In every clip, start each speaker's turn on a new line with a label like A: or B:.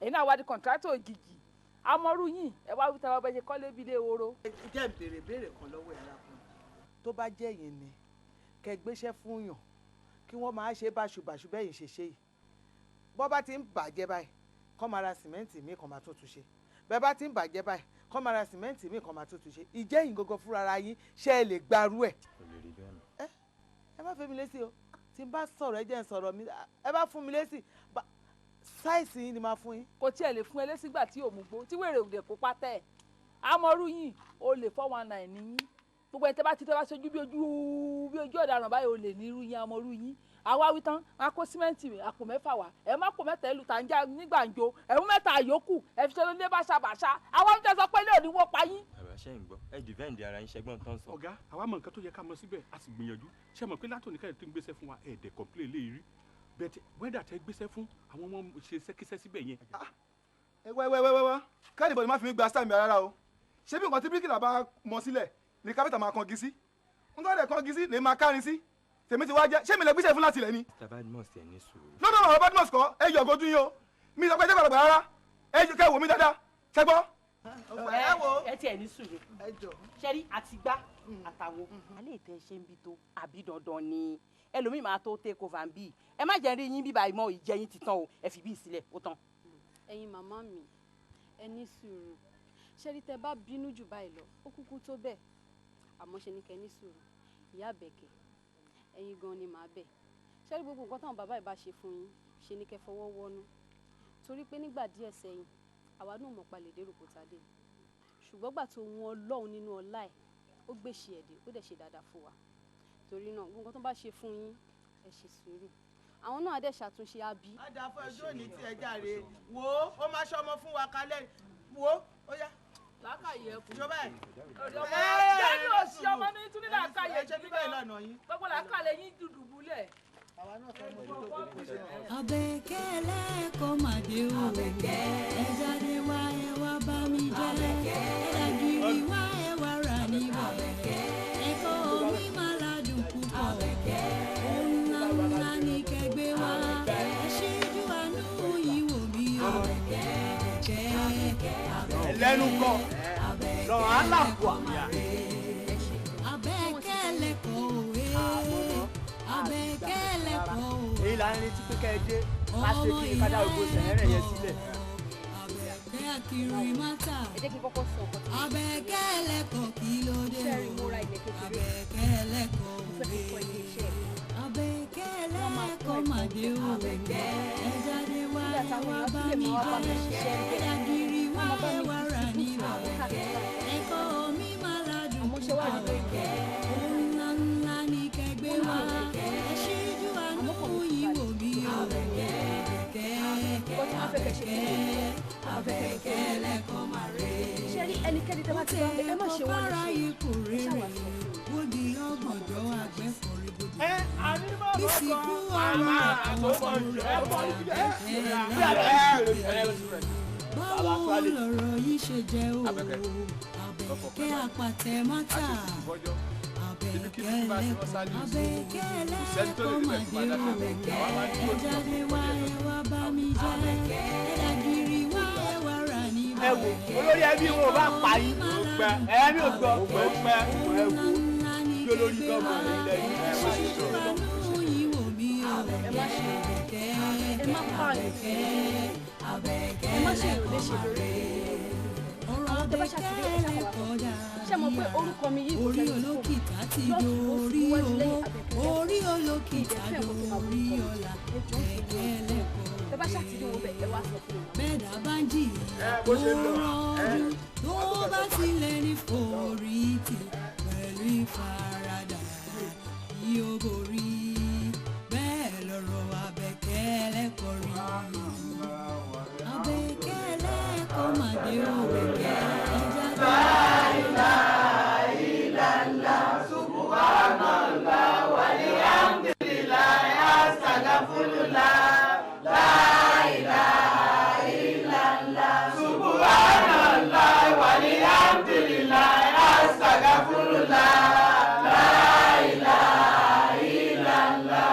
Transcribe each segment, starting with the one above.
A: Ẹ̀yin náà wá di kọ̀ǹtrátọ̀ òjijì. Amọ̀rú yín ẹ wá wí tàbá bẹ́ẹ̀ ṣe kọ́lé bíi ilé woro.
B: Jẹ́ ń béèrè béèrè kan lọ́wọ́ ẹ̀, arákùnrin. Tó bá jẹ́ yín ni kẹ́ gbéṣẹ́ fún yàn kí wọ́n máa ṣe báṣubàṣu bẹ́yìn ṣe ṣe yìí, bọ́ bá ti ń bàjẹ́ báyìí, kọ́ máa ra sìmẹ́ǹtì míì kan máa tó tún ṣe. Bẹ́ẹ̀ bá ti ń bàjẹ́ báyìí, kọ́ máa ra sìmẹ́ǹtì míì kan máa tó tún ṣe. Ìjẹ́ yìí gangan fúnra ara yín, ṣé ẹ lè gbarú ẹ̀?
C: Kò lè rí bẹ́ẹ̀ mọ́.
B: Ẹ má fẹ́ mi lésì o. Tí n bá sọ̀rọ̀, ẹ jẹ́ n sọ̀rọ̀ mi. Ẹ bá fún mi lésì, size yín ni máa fún yín.
A: Kò tiẹ̀ lè fún ẹ lésì gbà tí òmùgbó tí wèrè òde kó pátẹ́ ẹ̀. Amọ̀rú yín, olè 419 ní yín. Gbogbo ẹ̀ tẹ́ bá ti tẹ́ bá ṣojú bí ojú ọ̀daràn báyìí, olè ní irú yín. Amọ̀rú yín. Àwa wí tán, wọn á kó símẹ́ǹtì àpò 6 wá, ẹ má pò 3 ìlú tàǹjà nígbàǹjo, ẹ mú 3 yòókù, ẹ fi ṣe lé báṣabàṣa. Àwa ń tẹ́ sọ pé ilé òní wó pa yín.
C: Bàbá, ṣe ń gbọ́? Ẹ defend ara yín, ṣẹgbọ́n tán sọ.
D: Ọ̀gá, àwa mọ nǹkan tó yẹ ká mọ síbẹ̀, a sì gbìyànjú. Ṣe mọ̀ pé látòní kẹ́hìn tó ń gbéṣẹ́ fún wa, ẹ̀ẹ́dẹ̀ complain lè rí bẹ́ẹ̀. Wẹ́dà tẹ́ gbéṣẹ́ fún àwọn ọmọ ṣe ṣẹ́kíṣẹ́ síbẹ̀ yẹn.
E: Ẹ wẹ́ wẹ́ wẹ́ wẹ́, káàdì bọ̀dì má fi mí gba sáà mi rárá o. Ṣé bí nǹkan tí bíríkìlà bá mọ sílẹ̀ ní kápẹ́tà máa kangi sí, n tó dẹ̀ kangi sí lè máa kárin sí? Tèmi ti wá jẹ́ ṣé mi lè gbéṣẹ́ fún láti ilẹ̀ ni?
C: Mr. Badmus, ẹ ní sùúrù.
E: Lọ́dọ̀ àwọn Badmus kọ́, ẹ yọ ọgọ́dún yín o. Mi sọ pé ẹ jẹ́ gbàgbà rárá, ẹ kẹ́ wò mí dáadáa, ṣẹ́gbọ́.
B: Ẹ wo.
F: Ẹ tiẹ̀ ní sùúrù.
B: Ẹ jọ.
F: Ṣẹ́rí àtìgbá àtàwo alẹ́ ìtẹ́ ṣe ń bí tó àbí dandan ni ẹlòmíì máa tó take over ń bí. Ẹ má jẹ́ rí yín bíbá ìmọ̀ ìjẹ́ yín ti tán o. Ẹ fi bí ìsílẹ̀, ó tán.
G: Ẹ̀yin màmá mi, ẹ ní sùúrù. Ṣẹ́rí tẹ bá bínú jù báyìí lọ, ó kúkú tó bẹ́ẹ̀. Àmọ́ ṣe ni kẹ́ ní sùúrù. Ìyá Àbẹ̀kẹ́, ẹ̀yin gan ni màá bẹ̀. Ṣẹ́rí gbogbo nǹkan táwọn bàbá yìí bá ṣe fún yín, ṣe ni kẹ́ fọwọ́ wọ́nú, torí pé nígbà díẹ̀ sẹ́yìn, àwa náà mọ̀ palẹ̀ dérò kò tá dé. Ṣùgbọ́n gbà tó wọn Ọlọ́run nínú ọlá ẹ̀, ó gbèsè ẹ̀dẹ̀, ó dẹ̀ ṣe dáadáa fún wa. Torí náà, gbogbo nǹkan tó bá ṣe fún yín, ẹ ṣe sùúrù. Àwọn náà á dẹ̀ ṣàtúnṣe, àbí?
B: Á dáa fún ẹjọ́ òní tí ẹ jáde. Wo, ó máa ṣọmọ fún wa kalẹ̀. Wo, ó yá.
A: Làákàyè ẹ kù.
B: Ìjọba ẹ̀.
A: Jẹ́ni òsì ọmọ ní tún ní làákàyè.
B: Ẹ ṣe bíbẹ̀ ìlànà yín.
A: Gbogbo làákàyè yín dùdù búlẹ̀.
B: Àwa náà fẹ́ mọ ibi tó kù sí.
H: Àbẹ̀kẹ́ ẹlẹ́kọ̀ọ́ màdé o. Ẹ jáde wá, ẹ wá bá mi jẹ. Ẹ dàgìrì wá, ẹ wá rà níbẹ̀. Ẹ̀kọ́ mi máa ládùn púpọ̀. Ohun ńlá ńlá ní kẹgbẹ́ wá. Ẹ ṣíjú àánú yìí wò mí o. Àbẹ̀kẹ́.
I: Ẹlẹ́nu kọ lọ́rọ̀ aláàbò.
H: Àbẹ̀kẹ́ ẹlẹ́kọ̀ọ́ òwe. Àbẹ̀kẹ́ ẹlẹ́kọ̀ọ́ òwe.
I: Èyí là ń retí pé kẹ́ ẹ dé ká ṣe kí ká dá gbogbo sẹ̀rẹ̀ yẹn sílẹ̀.
H: Àbẹ̀kẹ́ àkìrì mátà.
G: Ẹ jẹ́ kí n kọ́kọ́ sọ ọkọ tí
H: Àbẹ̀kẹ́ ẹlẹ́kọ̀ọ́, kí ló dé
G: Ṣẹ́rí,
H: o?
G: mo ra ilẹ̀ kékeré.
H: Àbẹ̀kẹ́ ẹlẹ́kọ̀ọ́
G: Mo fẹ́ fi kọ́ ilé iṣẹ́ mi.
H: Àbẹ̀kẹ́ ẹlẹ́kọ̀ọ́ màdé o. Ẹ jáde wá,
G: Nígbà
H: ẹ
G: táwọn
H: wá
G: èèyàn
H: bá
G: tún lè
H: mi
G: máa wá bá mi
H: jẹ.
G: ṣiṣẹ́
H: Ẹ
G: níbẹ̀.
H: dàgìrì wá,
G: Wọ́n máa bá
H: ẹ
G: mi
H: wá rà
G: distribute
H: níbẹ̀.
G: àwọn káàkiri.
H: Ẹ̀kọ́ mi máa ládùn.
G: Àmọ́ ṣé wàá rí pé
H: Ohun ńlá ńlá ní kẹgbẹ́ wá. Ẹ ṣíjú àánú yìí wò mí o. Àbẹ̀kẹ́.
G: Nǹkan tí wọ́n fẹ́ kẹ́ ṣe fún mi.
H: Àbẹ̀kẹ́ ẹlẹ́kọ̀ọ́ màrè.
G: Ṣé rí ẹnikẹ́ni tẹ́ bá ti bá ń bẹ, ẹ má ṣe wọ́n léṣe. Ẹ ṣáà wá sọ fún mi.
H: Ó di ọgbọ̀njọ́ àgbẹ̀fọ̀rí gbogbo.
I: Ẹ àní bàbá
H: Bísíkú
I: kan
H: ọmọ
I: tó mọ̀ jù ẹ bọ́
H: Báwo lọ̀rọ̀ yìí ṣe jẹ́ o? Àbẹ̀kẹ́ àpàtẹ mọ́tà. Àbẹ̀kẹ́ ẹlẹ́kọ̀ọ́, Àbẹ̀kẹ́ ẹlẹ́kọ̀ọ́ màdé o. Ẹ jáde wá, ẹ wá bá mi jẹ. Ẹ dàgìrì wá, ẹ wá rà níbẹ̀.
I: Ẹ wò, olórí ẹbí wọn ò bá pa yín, ẹ̀mí ò gbọ́, ó pẹ́. Ẹ wò, bí olórí gbọ́mọ ilẹ̀ yìí ẹ má ṣe sọ̀rọ̀.
G: Ẹ má ṣe, ẹ má pààyàn, ẹ má ṣe èèyàn léṣe lórí àwọn tẹ́ bá ṣàtìlẹ́yìn. Ẹ ṣàkóso ṣé mo pé orúkọ mi yìí kò
H: Orí
G: sẹ́ni tí kò
H: olókìtà ti
G: lọ́tùn lósì,
H: dorí
G: níwájú
H: owó.
G: lẹ́yìn, Àbẹ̀kẹ́ lẹ́kọ̀ọ́.
H: Orí olókìtà
G: Ìdẹ̀fẹ́ nǹkan tó máa
H: dorí
G: borúkọ mi
H: ọlá.
G: jẹ́. Ẹ jọ̀ọ́, ń
H: Àbẹ̀kẹ́ ẹlẹ́kọ̀ọ́.
G: Tẹ́ bá ṣàtìlẹ́yìn wọn bẹ̀, ẹ wá sọ fún mi.
H: Bẹ́ẹ̀dá bá ń jìyà
E: Bó
H: tó
E: ṣe lọ.
H: rọ́jú, tó bá tilẹ̀ ní forítì pẹ̀lú ìfaradà, yóò borí. Bẹ́ẹ̀ lọ̀rọ̀ Àbẹ̀kẹ́ ẹlẹ́kọ̀ọ́ rí. Àbẹ̀kẹ́ ẹlẹ́kọ̀ọ́ màdé o. Ẹ jáde.
B: Subhanallah walhamdulillah, astaghfirullah, la ilaha illallah. Subhanallah walhamdulillah, astaghfirullah, la ilaha illallah.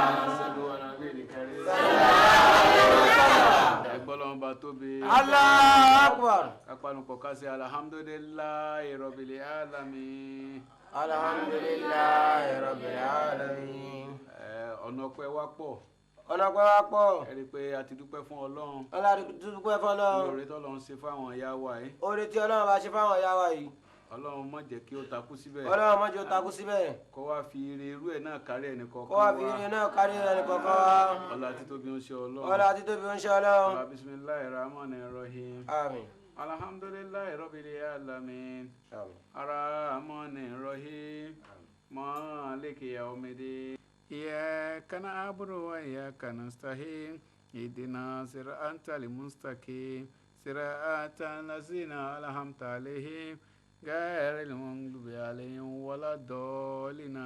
J: Ẹgbọ́n lọ́wọ́ bá tóbi. Allahu Akbar.
K: Kápánukọ̀ ká sí alhamdulillahi rabbil alamin.
J: Alhamdulillahi rabbil alamin.
K: Ọ̀nà ọpẹ́ wa pọ̀.
J: Ọ̀nà ọpẹ́ wa pọ̀.
K: Ẹ rí i pé a ti dúpẹ́ fún Ọlọ́run.
J: Ọlọ́run ti dúpẹ́ fún Ọlọ́run.
K: Oore tọ́lọ́run ṣe fáwọn ìyá wa yìí.
J: Oore tí Ọlọ́run bá ṣe fáwọn ìyá wa yìí.
K: Ọlọ́run má jẹ́ kí ó takú síbẹ̀.
J: Ọlọ́run má jẹ́ ó takú síbẹ̀.
K: Kó wá fi ire irú ẹ̀ náà kárí ẹnì kọ̀ọ̀kan wa.
J: Kó wá fi ire náà kárí ẹnì kọ̀ọ̀kan wa.
K: Ọlá títóbi ń ṣe Ọlọ́run.
J: Ọlá títóbi ń ṣe Ọlọ́run.
K: Ọlá bisimilahi rahman rahim.
J: Àmín.
K: Alhamdulillahi rabbil alamin. Àmín. Arrahman rahim. Maliki yawmiddin. Iyyaka na'budu wa iyyaka nasta'in. Ihdina siratal mustaqim. Siratal ladzina an'amta alayhim. غير المغضوب عليهم ولا الضالين.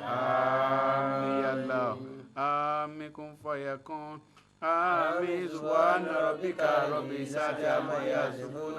K: آمين يا الله. آمين كن فيكون. آمين سبحان ربك رب العزة عما يصفون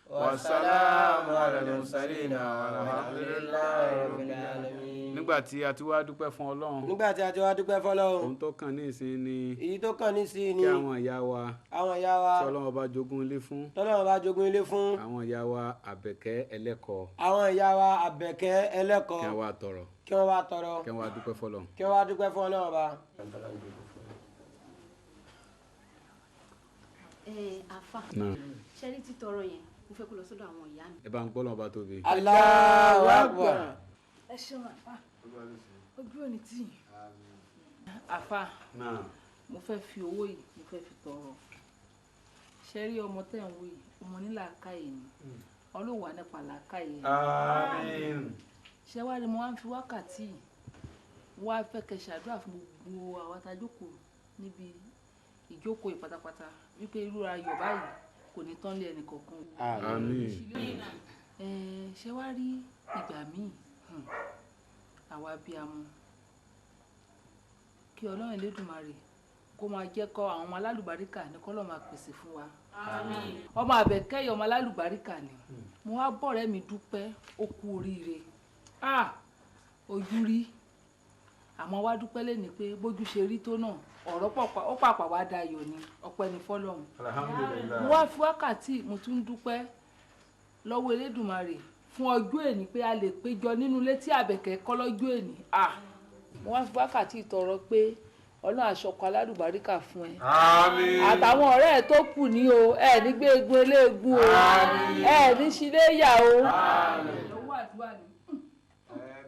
K: والسلام على المرسلين والحمد لله رب العالمين. Nígbà tí a ti wá dúpẹ́ fún Ọlọ́run.
J: Nígbà tí a ti wá dúpẹ́ fún Ọlọ́run.
K: Ohun tó kàn ní ìsìn ni.
J: Èyí tó kàn ní ìsìn ni.
K: Kí àwọn ìyá wa.
J: Àwọn ìyá wa.
K: Tí Ọlọ́run bá jogún ilé fún.
J: Tọ́lọ́run bá jogún ilé fún.
K: Àwọn ìyá wa Àbẹ̀kẹ́ Ẹlẹ́kọ̀ọ́.
J: Àwọn ìyá wa Àbẹ̀kẹ́ Ẹlẹ́kọ̀ọ́.
K: Kí wọ́n wá tọrọ.
J: Kí wọ́n wá tọrọ.
K: Kí wọ́n wá dúpẹ́ fọ́lọ́run.
J: Kí wọ́n wá dúpẹ́ fún Ọlọ́run bá.
G: Àfà ṣẹ́rí títọrọ yẹn mo fẹ́ kó lọ sọ́dọ̀ àwọn ìyá mi.
K: Ẹ bá ń gbọ́ lọ́wọ́ bá tóbi.
J: Allahu Akbar.
A: Ẹ ṣeun àfà, ojú ò ní tì yín. Àfà, mo fẹ́ fi owó yìí mo fẹ́ fi tọrọ. Ṣẹ́rí ọmọ tẹ̀ ń wò yìí, ọmọ nílàákàyè ni, ọlọ́wà nípa làákàyè.
K: Àmín.
A: Ṣé wàá rí mo wá ń fi wákàtí yìí wá fẹ́ kẹ́ ṣàdúrà fún gbogbo àwa tá a jókòó níbi ìjókòó yìí pátápátá wípé irú ayọ̀ báyìí kò ní tán lé ẹnì kọ̀ọ̀kan.
K: Àmín.
A: Ṣé wàá rí ìgbà míì àwa abiyamọ kí Ọlọ́run Elédùmarè kó máa jẹ́ kọ́ àwọn ọmọ alálùbáríkà ní kọ́ lọ́ọ́ máa pèsè fún wa. Ọmọ Àbẹ̀kẹ́ yìí ọmọ alálùbáríkà ni. Mo wá bọ̀rẹ́ mi dúpẹ́, ó kú oríire, ojú rí, àmọ́ wá dúpẹ́ lẹ́ni pé bójú ṣe rí tó náà ọ̀rọ̀ ó pàpà wá dayọ̀ ni, ọpẹ́ ni fọ́lọ́run.
K: Alhamdulillah.
A: Mo wá fi wákàtí mo tún dúpẹ́ lọ́wọ́ Elédùmarè fún ọjọ́ èní pé a lè péjọ nínú ilé tí Àbẹ̀kẹ́ kọ́ lọ́jọ́ èní. Mo wá fi wákàtí tọrọ pé Ọlọ́run aṣọkọ alálùbáríkà fún ẹ.
K: Àmín.
A: Àtàwọn ọ̀rẹ́ ẹ tó kù ní o, ẹ ní gbé egun eléegun o, ẹ ní ṣíléyà o. Lọ́wọ́ àdúrà ni.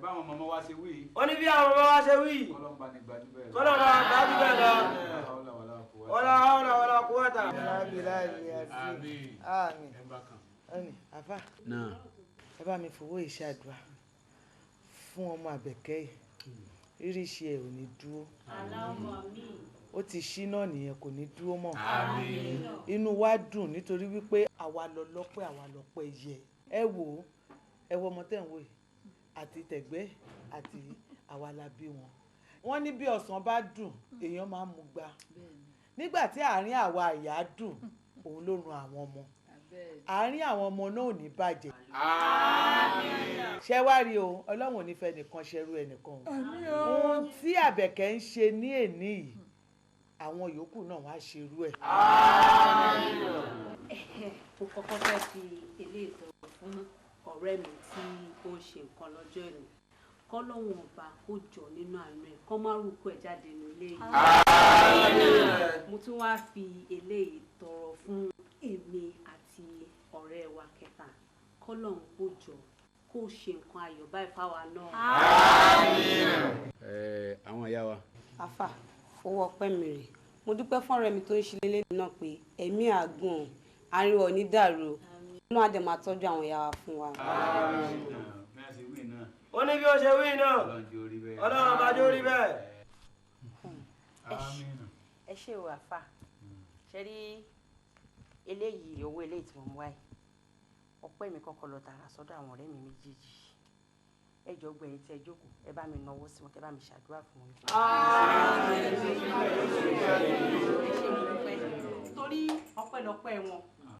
K: Báwọn mọ̀mọ́ wa ṣe wí.
J: Ó ní bí àwọn mọ̀mọ́ wa ṣe wí.
K: Kọ́lọ́n bá ní gbajúbẹ̀ lọ.
J: Kọ́lọ́n bá gbajúbẹ̀ lọ. Wala hawla wala quwwata.
K: Àmín.
B: Àmín. Àmín. Àfà.
K: Náà.
B: Ẹ bá mi fowó ìṣàdúrà fún ọmọ Àbẹ̀kẹ́ yìí. Rírí ṣe ẹ̀ ò ní dúró. Ó ti ṣí náà nìyẹn, kò ní dúró mọ́. Inú wa dùn nítorí wípé àwa lọ lọ́pẹ́, àwa lọ́pẹ́ yẹ. Ẹ wò ó, ẹ wo ọmọ tẹ̀ ń wò yìí àti tẹ̀gbẹ́ àti àwa la bí wọn. Wọ́n ní bí ọsàn bá dùn èèyàn máa ń mú gbá. Nígbà tí àárín àwa ìyá dùn, òun ló run àwọn ọmọ. Àárín àwọn ọmọ náà ò ní bàjẹ́. Ṣé wá rí o, Ọlọ́run ò ní fẹ́ nìkan ṣerú ẹnìkan o. Ohun tí Àbẹ̀kẹ́ ń ṣe ní èní yìí, àwọn yòókù náà wá ṣerú ẹ̀.
G: Mo kọ́kọ́ fẹ́ fi eléyìí tọrọ fún ọ̀rẹ́ mi tí ó ń ṣe nǹkan lọ́jọ́ ìní, kọ́lọ́hún ọba kó jọ nínú àánú ẹ̀ kọ́ má rúkú ẹ̀ jáde nílé yìí. Mo tún wá fi eléyìí tọrọ fún èmi àti ọ̀rẹ́ wa kẹta, kọ́lọ́hún kó jọ kó ṣe nǹkan ayọ̀ báyìí fáwa náà.
K: Àwọn ìyá wa.
L: Àfà, owó ọpẹ́ mi rè. Mo dúpẹ́ fún ọ̀rẹ́ mi tó ń ṣe lélẹ́ náà pé ẹ̀mí àgùn àárín ọ̀ ní dàrú. Ọlọ́run á dẹ̀ máa tọ́jú àwọn ìyá wa fún wa.
J: Ó ní bí ó ṣe wí náà. Ọlọ́run bá jó rí bẹ́ẹ̀.
F: Ẹ ṣé o àfà, ṣe rí eléyìí owó eléyìí tí mo mú wáyé, ọpẹ́ mi kọ́kọ́ lọ tààrà sọ́dọ̀ àwọn ọ̀rẹ́ mi méjèèjì. Ẹ jọ̀ọ́ gbẹ̀yìn tí ẹ jókòó, ẹ bá mi nawọ́ sí wọn, kẹ bá mi ṣàdúrà fún wọn.
G: Ẹ ṣé mo dúpẹ́ torí ọpẹ́lọpẹ́ wọn